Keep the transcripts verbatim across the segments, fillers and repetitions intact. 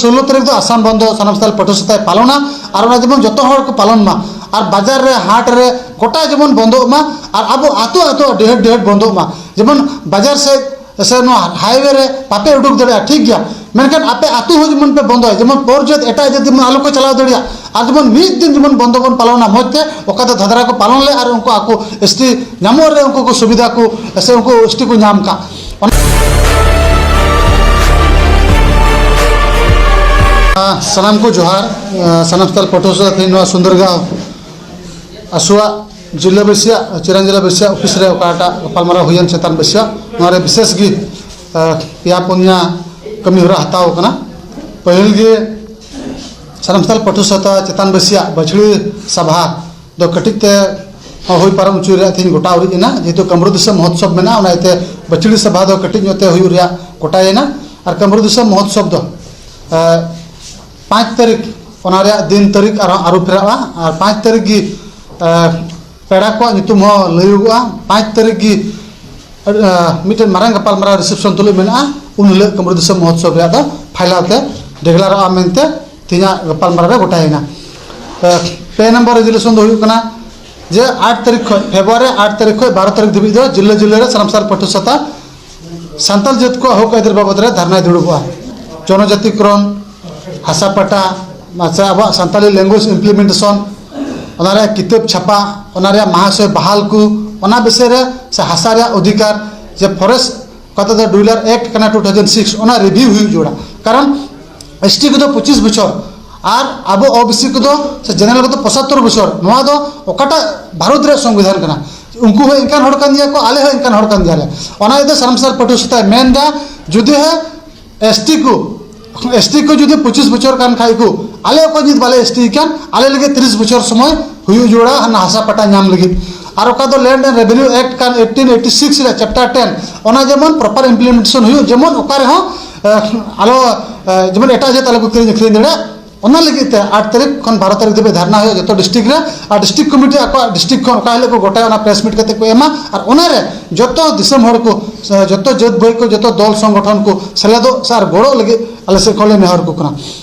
ᱥᱳᱞᱞᱳ ᱛᱟᱹᱨᱤᱠᱷ ᱫᱚ ᱟᱥᱟᱢ ᱵᱚᱱᱫᱚ ᱥᱟᱱᱟᱢ ᱥᱟᱱᱛᱟᱲ ᱯᱟᱹᱴᱷᱩᱣᱟᱹ ᱥᱟᱶᱛᱟᱭ ᱯᱟᱞᱚᱱᱟ᱾ ᱟᱨ ᱚᱱᱟ ᱡᱮᱢᱚᱱ ᱡᱚᱛᱚ ᱦᱚᱲ ᱠᱚ ᱯᱟᱞᱚᱱ ᱢᱟ, ᱟᱨ ᱵᱟᱡᱟᱨ ᱨᱮ, ᱦᱟᱴ ᱨᱮ, ᱜᱚᱴᱟ ᱡᱮᱢᱚᱱ ᱵᱚᱱᱫᱚᱜ ᱢᱟ, ᱟᱨ ᱟᱵᱚ ᱟᱹᱛᱩ ᱟᱹᱛᱩ ᱰᱤᱦᱟᱹᱛ ᱰᱤᱦᱟᱹᱛ ᱵᱚᱱᱫᱚᱜ ᱢᱟ᱾ ᱡᱮᱢᱚᱱ ᱵᱟᱡᱟᱨ ᱥᱮᱫ ᱥᱮ ᱱᱚᱣᱟ ᱦᱟᱭᱣᱮ ᱨᱮ ᱵᱟᱯᱮ ᱩᱰᱩᱠ ᱫᱟᱲᱮᱭᱟᱜᱼᱟ, ᱴᱷᱤᱠ ᱜᱮᱭᱟ, ᱢᱮᱱᱠᱷᱟᱱ ᱟᱯᱮ ᱟᱹᱛᱩ ᱦᱚᱸ ᱡᱮᱢᱚᱱ ᱯᱮ ᱵᱚᱱᱫᱚᱭᱟ, ᱡᱮᱢᱚᱱ ᱯᱚᱨ ᱡᱟᱹᱛ ᱮᱴᱟᱜ ᱡᱟᱹᱛ ᱡᱮᱢᱚᱱ ᱟᱞᱚ ᱠᱚ ᱪᱟᱞᱟᱣ ᱫᱟᱲᱮᱭᱟᱜ, ᱟᱨ ᱡᱮᱢᱚᱱ ᱢᱤᱫ ᱫᱤᱱ ᱡᱮᱢᱚᱱ ᱵᱚᱱᱫᱚ ᱵᱚᱱ ᱯᱟᱞᱚᱱᱟ ᱢᱚᱡᱽ ᱛᱮ, ᱚᱠᱟ ᱫᱚ ᱫᱷᱟᱫᱨᱟ ᱠᱚ ᱯᱟᱞᱚᱱ ᱞᱮ ᱟᱨ ᱩᱱᱠᱩ ᱟᱠᱚ ᱮᱥ ᱴᱤ ᱧᱟᱢᱚᱜ ᱨᱮ ᱩᱱᱠᱩ ᱠᱚ ᱥᱩᱵᱤᱫᱷᱟ ᱠᱚ ᱥᱮ ᱩᱱᱠᱩ ᱮᱥ ᱴᱤ ᱠᱚ ᱧᱟᱢ ᱠᱟᱜ᱾ ᱚᱱᱟ ᱥᱟᱱᱟᱢ ᱠᱚ ᱡᱚᱦᱟᱨ᱾ ᱥᱟᱱᱟᱢ ᱥᱟᱱᱛᱟᱲ ᱯᱟᱹᱴᱷᱩᱣᱟᱹ ᱥᱟᱶᱛᱮ ᱛᱮᱦᱮᱧ ᱱᱚᱣᱟ ᱥᱩᱱᱫᱚᱨᱜᱟᱸᱣ ᱟᱥᱩᱣᱟᱜ ᱡᱤᱞᱟᱹ ᱵᱟᱹᱥᱤᱭᱟᱜ, ᱪᱤᱨᱟᱱ ᱡᱤᱞᱟᱹ ᱵᱟᱹᱥᱤᱭᱟᱜ ᱚᱯᱷᱤᱥ ᱨᱮ ᱚᱠᱟᱴᱟᱜ ᱜᱟᱯᱟᱞᱢᱟᱨᱟᱣ ᱦᱩᱭᱮᱱ ᱪᱮᱛᱟᱱ ᱵᱟᱹᱥᱤᱭᱟᱜ, ᱱᱚᱣᱟ ᱨᱮ ᱵᱤᱥᱮᱥ ᱜᱮ, ᱟᱸ, ᱯᱮᱭᱟ ᱯᱩᱱᱭᱟ ᱠᱟᱹᱢᱤ ᱦᱚᱨᱟ ᱦᱟᱛᱟᱣ ᱠᱟᱱᱟ᱾ ᱯᱟᱹᱦᱤᱞ ᱜᱮ ᱥᱟᱱᱟᱢ ᱥᱟᱱᱛᱟᱲ ᱯᱟᱹᱴᱷᱩᱣᱟᱹ ᱥᱟᱶᱛᱟ ᱪᱮᱛᱟᱱ ᱵᱟᱹᱥᱤᱭᱟᱜ ᱵᱟᱹᱪᱷᱲᱤ ᱥᱟᱵᱷᱟ ᱫᱚ ᱠᱟᱹᱴᱤᱡ ᱛᱮ ᱦᱩᱭ ᱯᱟᱨᱚᱢ ᱦᱚᱪᱚᱭ ᱨᱮᱭᱟᱜ ᱛᱮᱦᱮᱧ ᱜᱚᱴᱟ ᱩᱨᱤᱡ ᱮᱱᱟ, ᱡᱮᱦᱮᱛᱩ ᱠᱟᱢᱨᱩ ᱫᱤᱥᱚᱢ ᱢᱚᱦᱳᱛᱥᱚᱵ ᱢᱮᱱᱟᱜᱼᱟ, ᱚᱱᱟ ᱤᱭᱟᱹᱛᱮ ᱵᱟᱹᱪᱷᱲᱤ ᱥᱟᱵᱷᱟ ᱫᱚ ᱠᱟᱹᱴᱤᱡ ᱧᱚᱜ ᱛᱮ ᱦᱩᱭᱩᱜ ᱨᱮᱭᱟᱜ ᱜᱚᱴᱟᱭᱮᱱᱟ᱾ ᱟᱨ ᱠᱟᱢᱨᱩ ᱫᱤᱥᱚᱢ ᱢᱚᱦᱳᱛᱥᱚᱵ ᱫᱚ, ᱟᱸ, ᱯᱟᱸᱪ ᱛᱟᱹᱨᱤᱠᱷ, ᱚᱱᱟ ᱨᱮᱭᱟᱜ ᱫᱤᱱ ᱛᱟᱹᱨᱤᱠᱷ ᱟᱨᱦᱚᱸ ᱟᱹᱨᱩ ᱯᱷᱮᱨᱟᱜᱼᱟ᱾ ᱟᱨ ᱯᱟᱸᱪ ᱛᱟᱹᱨᱤᱠᱷ ᱜᱮ, ᱟᱸ, ᱯᱮᱲᱟ ᱠᱚᱣᱟᱜ ᱧᱩᱛᱩᱢ ᱦᱚᱸ ᱞᱟᱹᱭᱚᱜᱚᱜᱼᱟ᱾ ᱯᱟᱸᱪ ᱛᱟᱹᱨᱤᱠᱷ ᱜᱮ, ᱟᱸ, ᱢᱤᱫᱴᱮᱱ ᱢᱟᱨᱟᱝ ᱜᱟᱯᱟᱞᱢᱟᱨᱟᱣ ᱨᱤᱥᱮᱯᱥᱚᱱ ᱛᱩᱞᱩᱡ ᱢᱮᱱᱟᱜᱼᱟ᱾ ᱩᱱ ᱦᱤᱞᱳᱜ ᱠᱟᱢᱨᱩ ᱫᱤᱥᱚᱢ ᱢᱚᱦᱳᱛᱥᱚᱵ ᱨᱮᱭᱟᱜ ᱫᱚ ᱯᱷᱟᱭᱞᱟᱣ ᱛᱮ ᱰᱮᱜᱽᱞᱟᱨᱚᱜᱼᱟ ᱢᱮᱱᱛᱮ ᱛᱮᱦᱮᱧᱟᱜ ᱜᱟᱯᱟᱞᱢᱟᱨᱟᱣ ᱨᱮ ᱜᱚᱴᱟᱭᱮᱱᱟ᱾ ᱟᱸ, ᱯᱮ ᱱᱚᱢᱵᱚᱨ ᱨᱮᱡᱩᱞᱮᱥᱚᱱ ᱫᱚ ᱦᱩᱭᱩᱜ ᱠᱟᱱᱟ ᱡᱮ ᱟᱴ ᱛᱟᱹᱨᱤᱠᱷ ᱠᱷᱚᱱ, ᱯᱷᱮᱵᱽᱨᱩᱣᱟᱨᱤ ᱟᱴ ᱛᱟᱹᱨᱤᱠᱷ ᱠᱷᱚᱱ ᱵᱟᱨᱚ ᱛᱟᱹᱨᱤᱠᱷ ᱫᱷᱟᱹᱵᱤᱡ ᱫᱚ ᱡᱤᱞᱟᱹ ᱡᱤᱞᱟᱹ ᱨᱮ ᱥᱟᱱᱟᱢ ᱥᱟᱱᱛᱟᱲ ᱯᱟᱹᱴᱷᱩᱣᱟᱹ ᱥᱟᱶᱛᱟ ᱥᱟᱱᱛᱟᱲ ᱡᱟᱹᱛ ᱠᱚᱣᱟᱜ ᱦᱚᱠ ᱟᱹᱭᱫᱟᱹᱨ ᱵᱟᱵᱚᱫ ᱨᱮ ᱫᱷᱟᱨᱱᱟᱭ ᱫᱩᱲᱩᱵᱚᱜᱼᱟ᱾ ᱡᱚᱱᱚᱡᱟᱛᱤᱠᱨᱚᱱ, ᱦᱟᱥᱟ ᱯᱟᱴᱟ, ᱥᱮ ᱟᱵᱚᱣᱟᱜ ᱥᱟᱱᱛᱟᱲᱤ language implementation, ᱚᱱᱟ ᱨᱮᱭᱟᱜ ᱠᱤᱛᱟᱹᱵ ᱪᱷᱟᱯᱟ, ᱚᱱᱟ ᱨᱮᱭᱟᱜ ᱢᱟᱦᱟᱥᱚᱭ ᱵᱟᱦᱟᱞ ᱠᱚ, ᱚᱱᱟ ᱵᱤᱥᱚᱭ ᱨᱮ ᱥᱮ ᱦᱟᱥᱟ ᱨᱮᱭᱟᱜ ᱚᱫᱷᱤᱠᱟᱨ, ᱡᱮ forest ᱠᱟᱛᱷᱟ ᱫᱚ ᱰᱩᱭᱞᱟᱨ ᱮᱠᱴ ᱠᱟᱱᱟ ᱴᱩ ᱛᱷᱟᱣᱡᱮᱱᱰ ᱥᱤᱠᱥ, ᱚᱱᱟ ᱨᱤᱵᱷᱤᱭᱩ ᱦᱩᱭᱩᱜ ᱡᱚᱲᱟ᱾ ᱠᱟᱨᱚᱱ ᱮᱥ ᱴᱤ ᱠᱚᱫᱚ ᱯᱚᱸᱪᱤᱥ ᱵᱚᱪᱷᱚᱨ ᱟᱨ ᱟᱵᱚ ᱳ ᱵᱤ ᱥᱤ ᱠᱚᱫᱚ ᱥᱮ ᱡᱮᱱᱟᱨᱮᱞ ᱠᱚᱫᱚ ᱯᱚᱸᱪᱟᱛᱛᱳᱨ ᱵᱚᱪᱷᱚᱨ᱾ ᱱᱚᱣᱟ ᱫᱚ ᱚᱠᱟᱴᱟᱜ ᱵᱷᱟᱨᱚᱛ ᱨᱮᱭᱟᱜ ᱥᱚᱝᱵᱤᱫᱷᱟᱱ ᱠᱟᱱᱟ? ᱩᱱᱠᱩ ᱦᱚᱸ ᱤᱱᱠᱟᱱ ᱦᱚᱲ ᱠᱟᱱ ᱜᱮᱭᱟ ᱠᱚ, ᱟᱞᱮ ᱦᱚᱸ ᱤᱱᱠᱟᱱ ᱦᱚᱲ ᱠᱟᱱ ᱜᱮᱭᱟᱞᱮ᱾ ᱚᱱᱟ ᱤᱭᱟᱹᱛᱮ ᱥᱟᱱᱟᱢ ᱥᱟᱱᱛᱟᱲ ᱯᱟᱹᱴᱷᱩᱣᱟᱹ ᱥᱟᱶᱛᱟᱭ ᱢᱮᱱ ᱮᱫᱟ, ᱡᱩᱫᱤ ᱦᱮᱸ ᱮᱥ ᱴᱤ ᱠᱚ, ᱮᱥ ᱴᱤ ᱠᱚ ᱡᱩᱫᱤ ᱯᱚᱸᱪᱤᱥ ᱵᱚᱪᱷᱚᱨ ᱠᱟᱱ ᱠᱷᱟᱡ ᱠᱚ, ᱟᱞᱮ ᱚᱠᱚᱭ ᱱᱤᱛ ᱵᱟᱞᱮ ᱮᱥ ᱴᱤ ᱠᱟᱱ, ᱟᱞᱮ ᱞᱟᱹᱜᱤᱫ ᱛᱤᱨᱤᱥ ᱵᱚᱪᱷᱚᱨ ᱥᱚᱢᱚᱭ ᱦᱩᱭᱩᱜ ᱡᱚᱲᱟ ᱦᱟᱱᱟ ᱦᱟᱥᱟ ᱯᱟᱴᱟ ᱧᱟᱢ ᱞᱟᱹᱜᱤᱫ᱾ ᱟᱨ ᱚᱠᱟ ᱫᱚ Land and Revenue Act ᱠᱟᱱ eighteen eighty six ᱨᱮᱭᱟᱜ chapter ten, ᱚᱱᱟ ᱡᱮᱢᱚᱱ proper implementation ᱦᱩᱭᱩᱜ, ᱡᱮᱢᱚᱱ ᱚᱠᱟ ᱨᱮᱦᱚᱸ, ᱮ, ᱟᱞᱚ, ᱮ, ᱡᱮᱢᱚᱱ ᱮᱴᱟᱜ ᱡᱟᱹᱛ ᱟᱞᱚ ᱠᱚ ᱠᱤᱨᱤᱧ ᱟᱹᱠᱷᱨᱤᱧ ᱫᱟᱲᱮᱭᱟᱜ᱾ ᱚᱱᱟ ᱞᱟᱹᱜᱤᱫ ᱛᱮ ᱟᱴ ᱛᱟᱹᱨᱤᱠᱷ ᱠᱷᱚᱱ ᱵᱟᱨᱚ ᱛᱟᱹᱨᱤᱠᱷ ᱫᱷᱟᱹᱵᱤᱡ ᱫᱷᱟᱨᱱᱟ ᱦᱩᱭᱩᱜᱼᱟ ᱡᱚᱛᱚ ᱰᱤᱥᱴᱨᱤᱠᱴ ᱨᱮ᱾ ᱟᱨ ᱰᱤᱥᱴᱨᱤᱠᱴ ᱠᱚᱢᱤᱴᱤ ᱟᱠᱚᱣᱟᱜ ᱰᱤᱥᱴᱨᱤᱠᱴ ᱠᱷᱚᱱ ᱚᱠᱟ ᱦᱤᱞᱳᱜ ᱠᱚ ᱜᱚᱴᱟᱭᱟ, ᱚᱱᱟ ᱯᱨᱮᱥ ᱢᱤᱴ ᱠᱟᱛᱮ ᱠᱚ ᱮᱢᱟ᱾ ᱟᱨ ᱚᱱᱟᱨᱮ ᱡᱚᱛᱚ ᱫᱤᱥᱚᱢ ᱦᱚᱲ ᱠᱚ, ᱡᱚᱛᱚ ᱡᱟᱹᱛ ᱵᱷᱟᱹᱭ ᱠᱚ, ᱡᱚᱛᱚ ᱫᱚᱞ ᱥᱚᱝᱜᱚᱴᱷᱚᱱ ᱠᱚ ᱥᱮᱞᱮᱫᱚᱜ ᱥᱮ ᱟᱨ ᱜᱚᱲᱚᱜ ᱞᱟᱹᱜᱤᱫ ᱟᱞᱮ ᱥᱮᱫ ᱠᱷᱚᱱ ᱞᱮ ᱱᱮᱦᱚᱨ ᱠᱚ ᱠᱟᱱᱟ᱾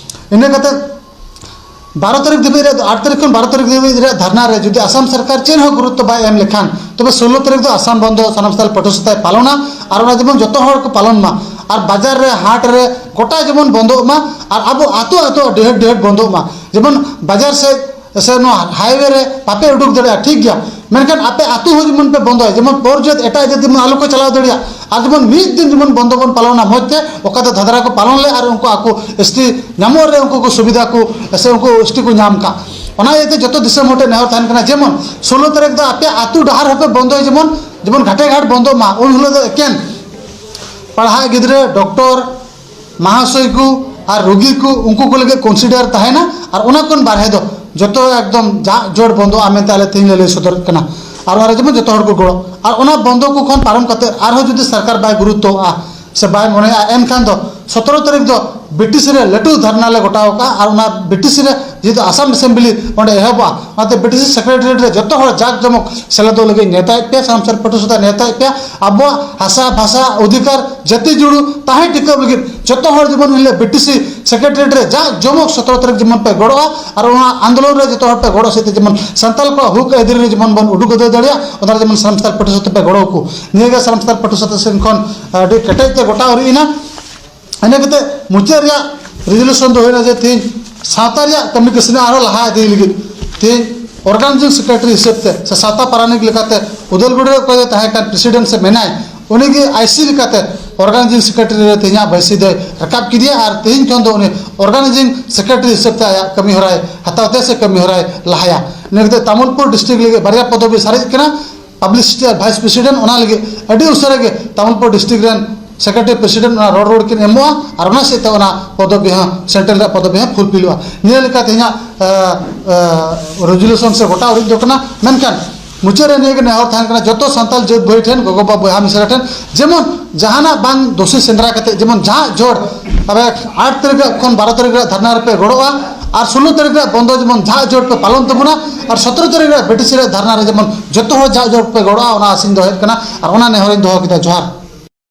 ᱤᱱᱟᱹ ᱠᱟᱛᱮ ᱵᱟᱨᱚ ᱛᱟᱹᱨᱤᱠᱷ ᱫᱷᱟᱹᱵᱤᱡ ᱨᱮ, ᱟᱴ ᱛᱟᱹᱨᱤᱠᱷ ᱠᱷᱚᱱ ᱵᱟᱨᱚ ᱛᱟᱹᱨᱤᱠᱷ ᱫᱷᱟᱹᱵᱤᱡ ᱨᱮ ᱫᱷᱟᱨᱱᱟ ᱨᱮ ᱡᱩᱫᱤ ᱟᱥᱟᱢ ᱥᱚᱨᱠᱟᱨ ᱪᱮᱫ ᱦᱚᱸ ᱜᱩᱨᱩᱛᱛᱚ ᱵᱟᱭ ᱮᱢ ᱞᱮᱠᱷᱟᱱ, ᱛᱚᱵᱮ ᱥᱳᱞᱳ ᱛᱟᱹᱨᱤᱠᱷ ᱫᱚ ᱟᱥᱟᱢ ᱵᱚᱱᱫᱚ ᱥᱟᱱᱟᱢ ᱥᱟᱱᱛᱟᱲ ᱯᱟᱹᱴᱷᱩᱣᱟᱹ ᱥᱟᱶᱛᱟᱭ ᱯᱟᱞᱚᱱᱟ᱾ ᱟᱨ ᱚᱱᱟ ᱡᱮᱢᱚᱱ ᱡᱚᱛᱚ ᱦᱚᱲ ᱠᱚ ᱯᱟᱞᱚᱱ ᱢᱟ, ᱟᱨ ᱵᱟᱡᱟᱨ ᱨᱮ, ᱦᱟᱴ ᱨᱮ, ᱜᱚᱴᱟ ᱡᱮᱢᱚᱱ ᱵᱚᱱᱫᱚᱜ ᱢᱟ, ᱟᱨ ᱟᱵᱚ ᱟᱹᱛᱩ ᱟᱹᱛᱩ ᱰᱤᱦᱟᱹᱛ ᱰᱤᱦᱟᱹᱛ ᱵᱚᱱᱫᱚᱜ ᱢᱟ᱾ ᱡᱮᱢᱚᱱ ᱵᱟᱡᱟᱨ ᱥᱮᱫ ᱥᱮ ᱱᱚᱣᱟ ᱦᱟᱭᱣᱮ ᱨᱮ ᱵᱟᱯᱮ ᱩᱰᱩᱠ ᱫᱟᱲᱮᱭᱟᱜᱼᱟ, ᱴᱷᱤᱠ ᱜᱮᱭᱟ, ᱢᱮᱱᱠᱷᱟᱱ ᱟᱯᱮ ᱟᱹᱛᱩ ᱦᱚᱸ ᱡᱮᱢᱚᱱ ᱯᱮ ᱵᱚᱱᱫᱚᱭᱟ, ᱡᱮᱢᱚᱱ ᱯᱚᱨ ᱡᱟᱹᱛ ᱮᱴᱟᱜ ᱡᱟᱹᱛ ᱡᱮᱢᱚᱱ ᱟᱞᱚ ᱠᱚ ᱪᱟᱞᱟᱣ ᱫᱟᱲᱮᱭᱟᱜ, ᱟᱨ ᱡᱮᱢᱚᱱ ᱢᱤᱫ ᱫᱤᱱ ᱡᱮᱢᱚᱱ ᱵᱚᱱᱫᱚ ᱵᱚᱱ ᱯᱟᱞᱚᱱᱟ ᱢᱚᱡᱽ ᱛᱮ, ᱚᱠᱟ ᱫᱚ ᱫᱷᱟᱫᱨᱟ ᱠᱚ ᱯᱟᱞᱚᱱ ᱞᱮ ᱟᱨ ᱩᱱᱠᱩ ᱟᱠᱚ ᱮᱥ ᱴᱤ ᱧᱟᱢᱚᱜ ᱨᱮ ᱩᱱᱠᱩ ᱠᱚ ᱥᱩᱵᱤᱫᱷᱟ ᱠᱚ ᱥᱮ ᱩᱱᱠᱩ ᱮᱥ ᱴᱤ ᱠᱚ ᱧᱟᱢ ᱠᱟᱜ᱾ ᱚᱱᱟ ᱤᱭᱟᱹᱛᱮ ᱡᱚᱛᱚ ᱫᱤᱥᱚᱢ ᱦᱚᱲ ᱴᱷᱮᱱ ᱱᱮᱦᱚᱨ ᱛᱟᱦᱮᱱ ᱠᱟᱱᱟ, ᱡᱮᱢᱚᱱ ᱥᱳᱞᱳ ᱛᱟᱹᱨᱤᱠᱷ ᱫᱚ ᱟᱯᱮ ᱟᱹᱛᱩ ᱰᱟᱦᱟᱨ ᱦᱚᱸᱯᱮ ᱵᱚᱱᱫᱚᱭ, ᱡᱮᱢᱚᱱ, ᱡᱮᱢᱚᱱ ᱜᱷᱟᱴᱮ ᱜᱷᱟᱴ ᱵᱚᱱᱫᱚᱜ ᱢᱟ᱾ ᱩᱱ ᱦᱤᱞᱳᱜ ᱫᱚ ᱮᱠᱮᱱ ᱯᱟᱲᱦᱟᱜ ᱜᱤᱫᱽᱨᱟᱹ, ᱰᱚᱠᱴᱚᱨ, ᱢᱟᱦᱟᱥᱚᱭ ᱠᱚ ᱟᱨ ᱨᱩᱜᱤ ᱠᱚ, ᱩᱱᱠᱩ ᱠᱚ ᱞᱟᱹᱜᱤᱫ ᱠᱚᱱᱥᱤᱰᱟᱨ ᱛᱟᱦᱮᱱᱟ᱾ ᱟᱨ ᱚᱱᱟ ᱠᱷᱚᱱ ᱵᱟᱨᱦᱮ ᱫᱚ ᱡᱚᱛᱚ ᱮᱠᱫᱚᱢ ᱡᱟᱜ ᱡᱚᱲ ᱵᱚᱱᱫᱚᱜᱼᱟ ᱢᱮᱱᱛᱮ ᱟᱞᱮ ᱛᱮᱦᱮᱧ ᱞᱮ ᱞᱟᱹᱭ ᱥᱚᱫᱚᱨᱮᱫ ᱠᱟᱱᱟ᱾ ᱟᱨ ᱚᱱᱟᱨᱮ ᱡᱮᱢᱚᱱ ᱡᱚᱛᱚ ᱦᱚᱲ ᱠᱚ ᱜᱚᱲᱚ, ᱟᱨ ᱚᱱᱟ ᱵᱚᱱᱫᱚ ᱠᱚ ᱠᱷᱚᱱ ᱯᱟᱨᱚᱢ ᱠᱟᱛᱮ ᱟᱨᱦᱚᱸ ᱡᱩᱫᱤ ᱥᱚᱨᱠᱟᱨ ᱵᱟᱭ ᱜᱩᱨᱩᱛᱛᱚᱣᱟᱜᱼᱟ ᱥᱮ ᱵᱟᱭ ᱢᱚᱱᱮᱭᱟᱜᱼᱟ, ᱮᱱᱠᱷᱟᱱ ᱫᱚ ᱥᱚᱛᱨᱚ ᱛᱟᱹᱨᱤᱠᱷ ᱫᱚ ᱵᱤᱴᱤᱥᱤ ᱨᱮ ᱞᱟᱹᱴᱩ ᱫᱷᱟᱨᱱᱟ ᱞᱮ ᱜᱚᱴᱟᱣ ᱟᱠᱟᱫᱼᱟ᱾ ᱟᱨ ᱚᱱᱟ ᱵᱤᱴᱤᱥᱤ ᱨᱮ ᱡᱮᱦᱮᱛᱩ ᱟᱥᱟᱢ ᱮᱥᱮᱢᱵᱞᱤ ᱚᱸᱰᱮ ᱮᱦᱚᱵᱚᱜᱼᱟ, ᱚᱱᱟᱛᱮ ᱵᱤᱴᱤᱥᱤ ᱥᱮᱠᱨᱮᱴᱟᱨᱤᱭᱮᱴ ᱨᱮ ᱡᱚᱛᱚ ᱦᱚᱲ ᱡᱟᱠ ᱡᱚᱢᱚᱠ ᱥᱮᱞᱮᱫᱚᱜ ᱞᱟᱹᱜᱤᱫ ᱱᱮᱣᱛᱟᱭᱮᱫ ᱯᱮᱭᱟ, ᱥᱟᱱᱟᱢ ᱥᱟᱱᱛᱟᱲ ᱯᱟᱹᱴᱷᱩᱣᱟᱹ ᱥᱟᱶᱛᱟ ᱱᱮᱣᱛᱟᱭᱮᱫ ᱯᱮᱭᱟ᱾ ᱟᱵᱚᱣᱟᱜ ᱦᱟᱥᱟ ᱵᱷᱟᱥᱟ ᱚᱫᱷᱤᱠᱟᱨ ᱡᱟᱹᱛᱤ ᱡᱩᱲᱩ ᱛᱟᱦᱮᱸ ᱴᱤᱠᱟᱹᱣ ᱞᱟᱹᱜᱤᱫ ᱡᱚᱛᱚ ᱦᱚᱲ ᱡᱮᱢᱚᱱ ᱩᱱ ᱦᱤᱞᱳᱜ ᱵᱤᱴᱤᱥᱤ ᱥᱮᱠᱨᱮᱴᱟᱨᱤᱭᱮᱴ ᱨᱮ ᱡᱟᱠ ᱡᱚᱢᱚᱠ ᱥᱚᱛᱨᱚ ᱛᱟᱹᱨᱤᱠᱷ ᱡᱮᱢᱚᱱ ᱯᱮ ᱜᱚᱲᱚᱜᱼᱟ, ᱟᱨ ᱚᱱᱟ ᱟᱱᱫᱳᱞᱚᱱ ᱨᱮ ᱡᱚᱛᱚ ᱦᱚᱲ ᱯᱮ ᱜᱚᱲᱚ ᱥᱮᱫ ᱛᱮ ᱡᱮᱢᱚᱱ ᱥᱟᱱᱛᱟᱲ ᱠᱚᱣᱟᱜ ᱦᱚᱠ ᱟᱹᱭᱫᱟᱹᱨᱤ ᱨᱮ ᱡᱮᱢᱚᱱ ᱵᱚᱱ ᱩᱰᱩᱠ ᱟᱹᱫᱟᱹᱭ ᱫᱟᱲᱮᱭᱟᱜ, ᱚᱱᱟ ᱨᱮ ᱡᱮᱢᱚᱱ ᱥᱟᱱᱟᱢ ᱥᱟᱱᱛᱟᱲ ᱯᱟᱹᱴᱷᱩᱣᱟᱹ ᱥᱟᱶᱛᱟ ᱯᱮ ᱜᱚᱲᱚ ᱟᱠᱚ᱾ ᱱᱤᱭᱟᱹ ᱜᱮ ᱥᱟᱱᱟᱢ ᱥᱟᱱᱛᱟᱲ ᱯᱟᱹᱴᱷᱩᱣᱟᱹ ᱥᱟᱶᱛᱟ ᱥᱮᱱ ᱠᱷᱚᱱ ᱟᱹᱰᱤ ᱠᱮᱴᱮᱡ ᱛᱮ ᱜᱚᱴᱟ ᱟᱹᱣᱨᱤ ᱮᱱᱟ᱾ ᱤᱱᱟᱹ ᱠᱟᱛᱮ ᱢᱩᱪᱟᱹᱫ ᱨᱮᱭᱟᱜ ᱨᱮᱡᱩᱞᱩᱥᱚᱱ ᱫᱚ ᱦᱩᱭᱱᱟ ᱡᱮ ᱛᱮᱦᱮᱧ ᱥᱟᱶᱛᱟ ᱨᱮᱭᱟᱜ ᱠᱟᱹᱢᱤ ᱠᱟᱹᱥᱱᱤ ᱟᱨᱦᱚᱸ ᱞᱟᱦᱟ ᱤᱫᱤ ᱞᱟᱹᱜᱤᱫ ᱛᱮᱦᱮᱧ ᱚᱨᱜᱟᱱᱟᱭᱡᱤᱝ ᱥᱮᱠᱨᱮᱴᱟᱨᱤ ᱦᱤᱥᱟᱹᱵ ᱛᱮ ᱥᱮ ᱥᱟᱶᱛᱟ ᱯᱟᱨᱟᱱᱤᱠ ᱞᱮᱠᱟᱛᱮ ᱩᱫᱟᱞᱜᱩᱲᱤ ᱨᱮ ᱚᱠᱚᱭ ᱫᱚ ᱛᱟᱦᱮᱸ ᱠᱟᱱ ᱯᱨᱮᱥᱤᱰᱮᱱᱴ ᱥᱮ ᱢᱮᱱᱟᱭ, ᱩᱱᱤ ᱜᱮ ᱟᱭ ᱥᱤ ᱞᱮᱠᱟᱛᱮ ᱚᱨᱜᱟᱱᱟᱭᱡᱤᱝ ᱥᱮᱠᱨᱮᱴᱟᱨᱤ ᱨᱮ ᱛᱮᱦᱮᱧᱟᱜ ᱵᱟᱹᱭᱥᱤ ᱫᱚᱭ ᱨᱟᱠᱟᱵ ᱠᱮᱫᱮᱭᱟ᱾ ᱟᱨ ᱛᱮᱦᱮᱧ ᱠᱷᱚᱱ ᱫᱚ ᱩᱱᱤ ᱚᱨᱜᱟᱱᱟᱭᱡᱤᱝ ᱥᱮᱠᱨᱮᱴᱟᱨᱤ ᱦᱤᱥᱟᱹᱵ ᱛᱮ ᱟᱭᱟᱜ ᱠᱟᱹᱢᱤ ᱦᱚᱨᱟᱭ ᱦᱟᱛᱟᱣ ᱛᱟᱭᱟ ᱥᱮ ᱠᱟᱹᱢᱤ ᱦᱚᱨᱟᱭ ᱞᱟᱦᱟᱭᱟ᱾ ᱤᱱᱟᱹ ᱠᱟᱛᱮ ᱛᱟᱢᱩᱞᱯᱩᱨ ᱰᱤᱥᱴᱨᱤᱠᱴ ᱞᱟᱹᱜᱤᱫ ᱵᱟᱨᱭᱟ ᱯᱚᱫᱚᱵᱤ ᱥᱟᱨᱮᱡ ᱠᱟᱱᱟ, ᱯᱟᱵᱽᱞᱤᱥᱤᱴᱤ ᱟᱨ ᱵᱷᱟᱭᱤᱥ ᱯᱨᱮᱥᱤᱰᱮᱱᱴ᱾ ᱚᱱᱟ ᱞᱟᱹᱜᱤᱫ ᱟᱹᱰᱤ ᱩᱥᱟᱹᱨᱟ ᱜᱮ ᱛᱟᱢᱩᱞᱯᱩᱨ ᱰᱤᱥᱴᱨᱤᱠᱴ ᱨᱮᱱ ᱥᱮᱠᱨᱮᱴᱟᱨᱤ ᱯᱨᱮᱥᱤᱰᱮᱱᱴ ᱚᱱᱟ ᱨᱚᱲ ᱨᱚᱲ ᱠᱤᱱ ᱮᱢᱚᱜᱼᱟ, ᱟᱨ ᱚᱱᱟ ᱥᱮᱫ ᱛᱮ ᱚᱱᱟ ᱯᱚᱫᱚᱵᱤ ᱦᱚᱸ, ᱥᱮᱱᱴᱨᱟᱞ ᱨᱮᱭᱟᱜ ᱯᱚᱫᱚᱵᱤ ᱦᱚᱸ ᱯᱷᱩᱞᱯᱷᱤᱞᱚᱜᱼᱟ᱾ ᱱᱤᱭᱟᱹ ᱞᱮᱠᱟ ᱛᱮᱦᱮᱧᱟᱜ ᱨᱮᱡᱩᱞᱩᱥᱚᱱ ᱥᱮ ᱜᱚᱴᱟ ᱩᱨᱤᱡ ᱫᱚ ᱠᱟᱱᱟ᱾ ᱢᱮᱱᱠᱷᱟᱱ ᱢᱩᱪᱟᱹᱫ ᱨᱮ ᱱᱤᱭᱟᱹ ᱜᱮ ᱱᱮᱦᱚᱨ ᱛᱟᱦᱮᱱ ᱠᱟᱱᱟ ᱡᱚᱛᱚ ᱥᱟᱱᱛᱟᱲ ᱡᱟᱹᱛ ᱵᱷᱟᱹᱭ ᱴᱷᱮᱱ, ᱜᱚᱜᱚ ᱵᱟᱵᱟ ᱵᱚᱭᱦᱟ ᱢᱤᱥᱨᱟ ᱴᱷᱮᱱ, ᱡᱮᱢᱚᱱ ᱡᱟᱦᱟᱱᱟᱜ ᱵᱟᱝ ᱫᱳᱥᱤ ᱥᱮᱸᱫᱽᱨᱟ ᱠᱟᱛᱮ ᱡᱮᱢᱚᱱ ᱡᱟᱦᱟᱸ ᱡᱚᱲ ᱛᱚᱵᱮ ᱟᱴ ᱛᱟᱹᱨᱤᱠᱷ ᱠᱷᱚᱱ ᱵᱟᱨᱚ ᱛᱟᱹᱨᱤᱠᱷ ᱨᱮᱭᱟᱜ ᱫᱷᱟᱨᱱᱟ ᱨᱮᱯᱮ ᱜᱚᱲᱚᱜᱼᱟ, ᱟᱨ ᱥᱳᱞᱳ ᱛᱟᱹᱨᱤᱠᱷ ᱨᱮᱭᱟᱜ ᱵᱚᱱᱫᱚ ᱡᱮᱢᱚᱱ ᱡᱷᱟᱜ ᱡᱷᱳᱴ ᱯᱮ ᱯᱟᱞᱚᱱ ᱛᱟᱵᱚᱱᱟ, ᱟᱨ ᱥᱚᱛᱨᱚ ᱛᱟᱹᱨᱤᱠᱷ ᱨᱮᱭᱟᱜ ᱵᱤᱴᱤᱥᱤ ᱨᱮᱭᱟᱜ ᱫᱷᱟᱨᱱᱟ ᱨᱮ ᱡᱮᱢᱚᱱ ᱡᱚᱛᱚ ᱦᱚᱲ ᱡᱷᱟᱜ ᱡᱷᱳᱴ ᱯᱮ ᱜᱚᱲᱚᱜᱼᱟ, ᱚᱱᱟ ᱟᱥᱤᱥ ᱫᱚᱦᱚᱭᱮᱫ ᱠᱟᱱᱟ ᱟᱨ ᱚᱱᱟ ᱱᱮᱦᱚᱨᱤᱧ ᱫᱚᱦᱚ ᱠᱮᱫᱟ᱾ ᱡᱚᱦᱟᱨ᱾